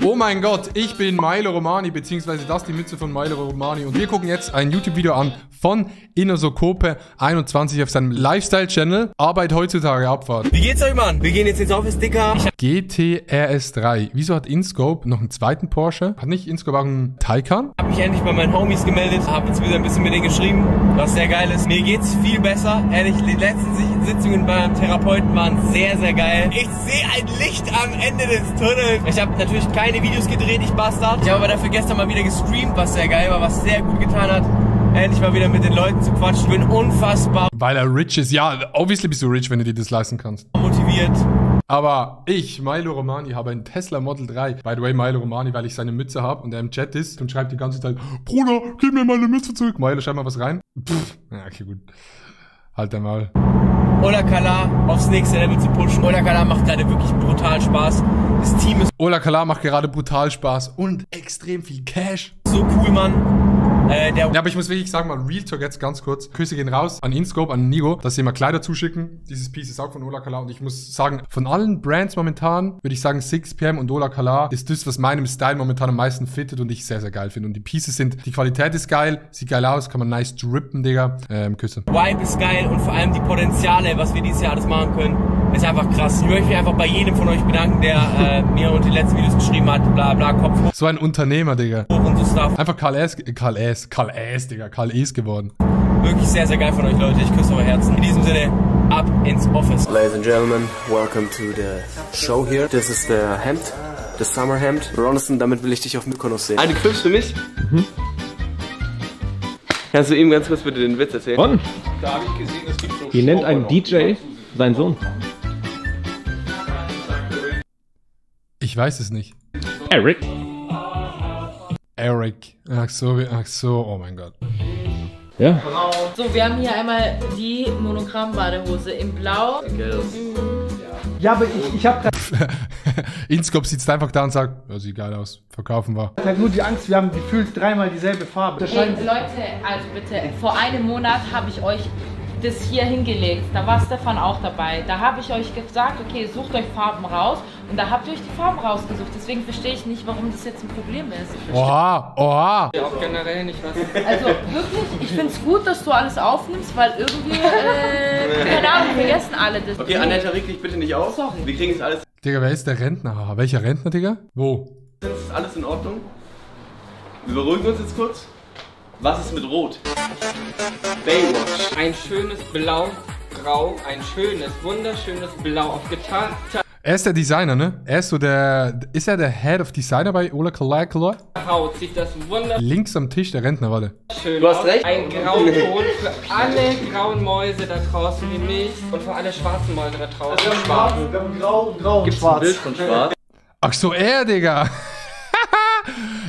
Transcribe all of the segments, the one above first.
Oh mein Gott, ich bin Milo Romani, beziehungsweise das die Mütze von Milo Romani. Und wir gucken jetzt ein YouTube-Video an von Inosokope21 auf seinem Lifestyle-Channel. Arbeit heutzutage, Abfahrt. Wie geht's euch, Mann? Wir gehen jetzt ins Office, Dicker. GTRS3. Wieso hat InScope noch einen zweiten Porsche? Hat nicht InScope auch einen Taycan? Hab mich endlich bei meinen Homies gemeldet, hab jetzt wieder ein bisschen mit denen geschrieben, was sehr geil ist. Mir geht's viel besser. Ehrlich, die letzten Sitzungen beim Therapeuten waren sehr, sehr geil. Ich sehe ein Licht am Ende des Tunnels. Ich habe natürlich keine Videos gedreht, ich Bastard. Ich habe aber dafür gestern mal wieder gestreamt, was sehr geil war, was sehr gut getan hat. Endlich mal wieder mit den Leuten zu quatschen. Ich bin unfassbar Weil er rich ist. Ja, obviously bist du rich, wenn du dir das leisten kannst. motiviert. Aber ich, Milo Romani, habe einen Tesla Model 3. By the way, Milo Romani, weil ich seine Mütze habe und er im Chat ist und schreibt die ganze Zeit, Bruder, gib mir meine Mütze zurück. Milo, schreib mal was rein. Pff. Ja, okay, gut. Halt einmal. Ola Kala aufs nächste Level zu pushen. Ola Kala macht gerade wirklich brutal Spaß. Das Team ist Ola Kala macht gerade brutal Spaß und extrem viel Cash. so cool, Mann. Ja, aber ich muss wirklich sagen, mal Real Talk jetzt ganz kurz. Grüße gehen raus an InScope, an Nigo, dass sie mal Kleider zuschicken. Dieses Piece ist auch von Ola Kala und ich muss sagen, von allen Brands momentan würde ich sagen 6PM und Ola Kala ist das, was meinem Style momentan am meisten fittet und ich sehr, sehr geil finde. Und die Pieces sind, die Qualität ist geil, sieht geil aus, kann man nice drippen, Digga. Küsse. Vibe ist geil und vor allem die Potenziale, was wir dieses Jahr alles machen können, ist einfach krass. Ich möchte mich einfach bei jedem von euch bedanken, der mir unter die letzten Videos geschrieben hat, bla bla, Kopf hoch So ein Unternehmer, Digga. und so Stuff. Einfach Karl S geworden. Wirklich sehr, sehr geil von euch, Leute. Ich küsse eure Herzen. In diesem Sinne, ab ins Office. Ladies and gentlemen, welcome to the show here. Das ist der Hemd, das Summerhemd. Ronison, damit will ich dich auf Mykonos sehen. Eine Clips für mich? Mhm. Kannst du ihm ganz kurz bitte den Witz erzählen? Ron, wie nennt ein DJ seinen Sohn? Ich weiß es nicht. Eric. Eric. Ach so, oh mein Gott. Ja. So, wir haben hier einmal die Monogramm-Badehose in Blau. Ja, aber ich habe InScope sitzt einfach da und sagt, ja, sieht geil aus, verkaufen wir. halt nur die Angst, wir haben gefühlt dreimal dieselbe Farbe. Hey, Leute, also bitte, vor einem Monat habe ich euch das hier hingelegt. Da war Stefan auch dabei. Da habe ich euch gesagt, okay, sucht euch Farben raus. Und da habt ihr euch die Farben rausgesucht. Deswegen verstehe ich nicht, warum das jetzt ein Problem ist. Oha. Auch generell nicht was. Also wirklich, ich finde es gut, dass du alles aufnimmst, weil irgendwie, keine Ahnung, vergessen alle das. Okay, Annette, reg dich bitte nicht auf. Sorry. Wir kriegen es alles. Digga, wer ist der Rentner? Haha, welcher Rentner, Digga? Wo? Ist alles in Ordnung? Wir beruhigen uns jetzt kurz. Was ist mit Rot? Baywatch. Ein schönes Blau-Grau, ein schönes, wunderschönes Blau auf Gitarre. Er ist der Designer, ne? Er ist so ist er der Head of Designer bei Ola Kala? Haut sieht das wunderschön Links am Tisch der Rentner, warte. Du hast recht. Ein Grauton für alle grauen Mäuse da draußen wie mich und für alle schwarzen Mäuse da draußen. Schwarz. Wir haben grau und Gibt's ein Bild von schwarz? Ach so, er, Digga.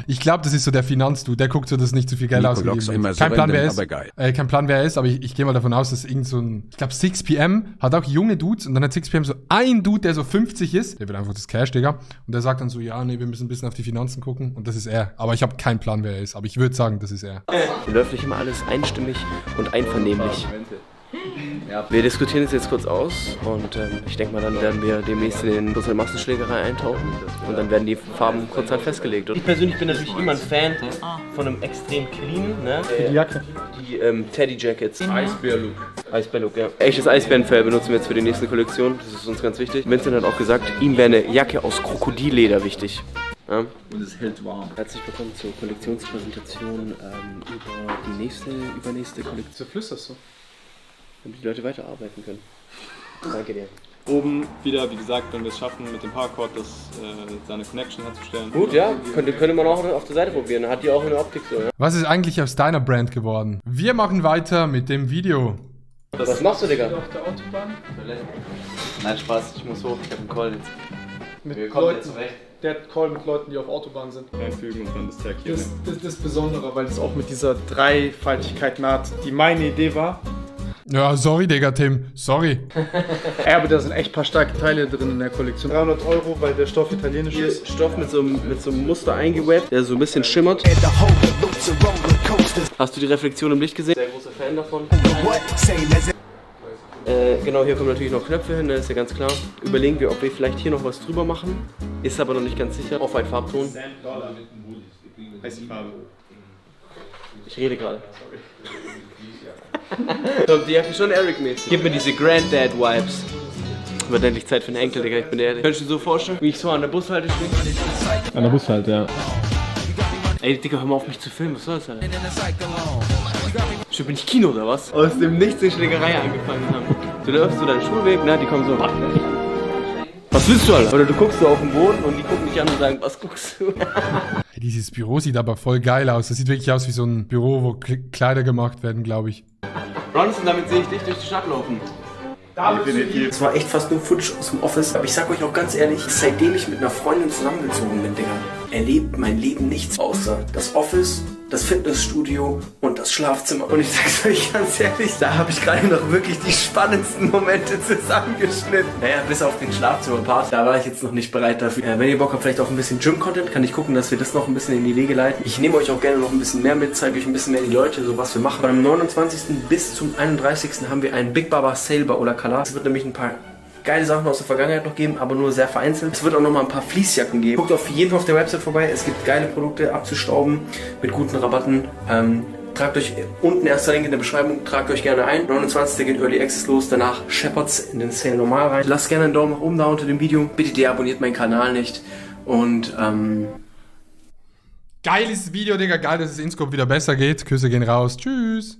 Ich glaube, das ist so der Finanzdude, der guckt so, dass nicht zu viel Geld ausgegeben wird. Kein Plan, wer er ist. Kein Plan, wer er ist, aber ich gehe mal davon aus, dass irgend so ein, ich glaube 6PM hat auch junge Dudes und dann hat 6PM so ein Dude, der so 50 ist, der will einfach das Cash, Digga. Und der sagt dann so, ja, nee, wir müssen ein bisschen auf die Finanzen gucken und das ist er. Aber ich habe keinen Plan, wer er ist, aber ich würde sagen, das ist er. Läuft nicht immer alles einstimmig und einvernehmlich. Wir diskutieren es jetzt kurz aus und ich denke mal, dann werden wir demnächst in die Massenschlägerei eintauchen und dann werden die Farben kurzerhand festgelegt. Ich persönlich bin natürlich immer ein Fan von einem extrem cleanen, ne? die Jacke. Die Teddy Jackets. Eisbär-Look. Eisbär-Look, ja. Echtes Eisbärenfell benutzen wir jetzt für die nächste Kollektion, das ist uns ganz wichtig. Vincent hat auch gesagt, ihm wäre eine Jacke aus Krokodilleder wichtig. Ja. Und es hält warm. Herzlich willkommen zur Kollektionspräsentation über die übernächste Kollektion. Flüsterst du? Damit die Leute weiterarbeiten können. Danke dir. Oben wieder, wie gesagt, wenn wir es schaffen, mit dem Paracord seine Connection herzustellen. Gut, ja, könnte man auch auf der Seite probieren. Hat die auch eine Optik so, ja? Was ist eigentlich aus deiner Brand geworden? Wir machen weiter mit dem Video. Was machst du, Digga? Auf der Autobahn? Nein, Spaß, ich muss hoch, ich habe einen Call jetzt. Mit Leuten, der hat Call mit Leuten, die auf Autobahn sind. Einfügen und dann das Tag hier. Das ist Besondere, weil das auch mit dieser Dreifaltigkeit naht, die meine Idee war. Ja, sorry, Digga, Tim. Sorry. Ja, aber da sind echt ein paar starke Teile drin in der Kollektion. 300 €, weil der Stoff italienisch Hier ist. ist Stoff mit so einem Muster eingewebt, der so ein bisschen schimmert. Hast du die Reflexion im Licht gesehen? Sehr großer Fan davon. Genau, hier kommen natürlich noch Knöpfe hin, ist ja ganz klar. Überlegen wir, ob wir vielleicht hier noch was drüber machen. Ist aber noch nicht ganz sicher. Off-White Farbton. Heiße Farbe. Ich rede gerade. Die hat schon Eric-mäßig. Gib mir diese Granddad-Vibes. Wird endlich Zeit für einen Enkel, Digga. Ich bin ehrlich. Könntest du dir so vorstellen, wie ich so an der Bushalte stehe? An der Bushalte, ja. Ey, Digga, hör mal auf mich zu filmen. Was soll das, Alter? Schon bin ich Kino oder was? Aus dem Nichts die Schlägerei angefangen haben. Du läufst so deinen Schulweg, na, die kommen so. Was willst du, Alter? Oder du guckst so auf den Boden und die gucken dich an und sagen, was guckst du? Dieses Büro sieht aber voll geil aus. Das sieht wirklich aus wie so ein Büro, wo Kleider gemacht werden, glaube ich. Bronson, damit sehe ich dich durch die Stadt laufen. Das war echt fast nur Footage aus dem Office. Aber ich sag euch auch ganz ehrlich, seitdem ich mit einer Freundin zusammengezogen bin, Digga, erlebt mein Leben nichts außer das Office, das Fitnessstudio und das Schlafzimmer. Und ich sag's euch ganz ehrlich, da habe ich gerade noch wirklich die spannendsten Momente zusammengeschnitten. Naja, bis auf den Schlafzimmerpart, da war ich jetzt noch nicht bereit dafür. Wenn ihr Bock habt, vielleicht auf ein bisschen Gym-Content, kann ich gucken, dass wir das noch ein bisschen in die Wege leiten. Ich nehme euch auch gerne noch ein bisschen mehr mit, zeige euch ein bisschen mehr die Leute, so was wir machen. Beim 29. bis zum 31. haben wir einen Big Baba Sale bei Ola Kala. Es wird nämlich ein paar geile Sachen aus der Vergangenheit noch geben, aber nur sehr vereinzelt. Es wird auch noch mal ein paar Fließjacken geben. Guckt auf jeden Fall auf der Website vorbei. Es gibt geile Produkte abzustauben mit guten Rabatten. Tragt euch unten, erster Link in der Beschreibung, tragt euch gerne ein. 29. geht Early Access los, danach scheppert's in den Sale normal rein. Lasst gerne einen Daumen nach oben da unter dem Video. Bitte deabonniert meinen Kanal nicht. Und Geiles Video, Digga. Geil, dass es InScope wieder besser geht. Küsse gehen raus. Tschüss.